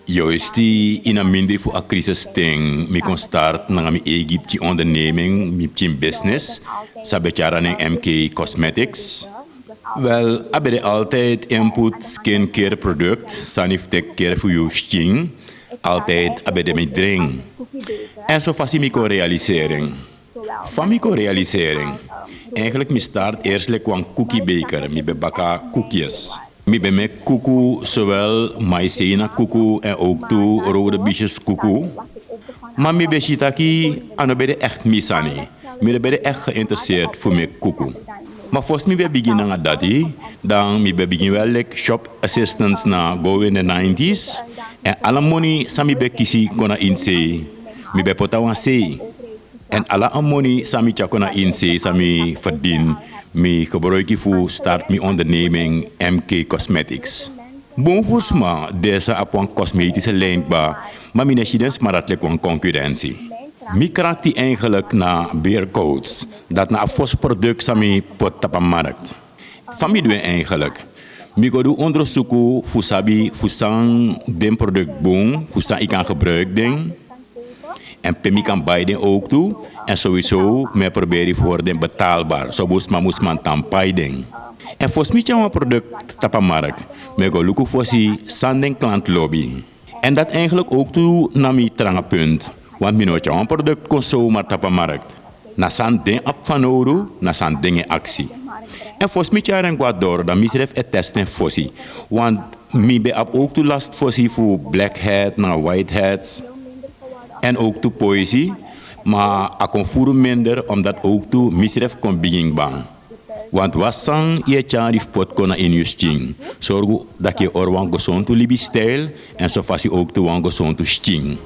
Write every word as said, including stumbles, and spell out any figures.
Yoisti ini a mindri fu a krisisten mi kon start nanga mi eigi pikin onderneming, mi pikin business san ben tyari a nen M K Cosmetics. Wel, a ben de altijd input skin care product, sani fu teki care fu yu skin. Altijd a ben de mi dring. En so fasi mi kon realisering. Fa mi kon realisering. Eigenlijk mi start eerst leki wan kuki beker, mi ben baka koekjes. Mi ben meki kuku, zowel maizena kuku en ook tu rode biesjes kuku. Ma mi ben si taki a no ben de echt mi sani. Mi no ben de echt geïnteresseerd fu meki kuku. Ma fosi mi ben bigin nanga dati, dan mi ben bigin wel leki shop assistants na go in de nineties. En ala moni san mi ben kisi kon na ini sei. Mi ben poti na wan sei. En ala a moni san mi tyari kon na ini sei san mi verdien, mi gebruiki fu start mi onderneming M K Cosmetics. Bun furu sma de san abi wan cosmetische lijn kba, ma mi no e si den sma dati leki wan concurrentie. Mi krakti eigenlijk na Beer Coats, dati na a fosi product san mi poti tapu a markt. Fa mi du en eigenlijk? Mi go du ondersuku fu sabi fu san den product bun, fu san yu kan gebruik den. En pe mi kan bai den ook tu. En sowieso mi e proberi fu hori den betaalbaar, so bun sma mus man tan pai den. En fosi mi tyari wan product tapu a markt, mi e go luku fosi san den klanti lobi. En dati eigenlijk ook tu na mi tranga punt. Want mi no tyari wan product kon zomaar tapu a markt. Na san den abi fanowdu, na san den e aksi. En fosi mi tyari en go na doro, dan misrefi e testi en fosi. Want mi ben abi ook tu last fosi fu blackhead na whiteheads. En ook tu poisi. Ma a kon furu minder omdat ook tu misrefi kon bigin kba. Want wan sani yu e tyari fu poti kon na ini yu skin, sorgu dati yu e hori wan gesontu libisstijl. En so fasi ook tu wan gesontu skin.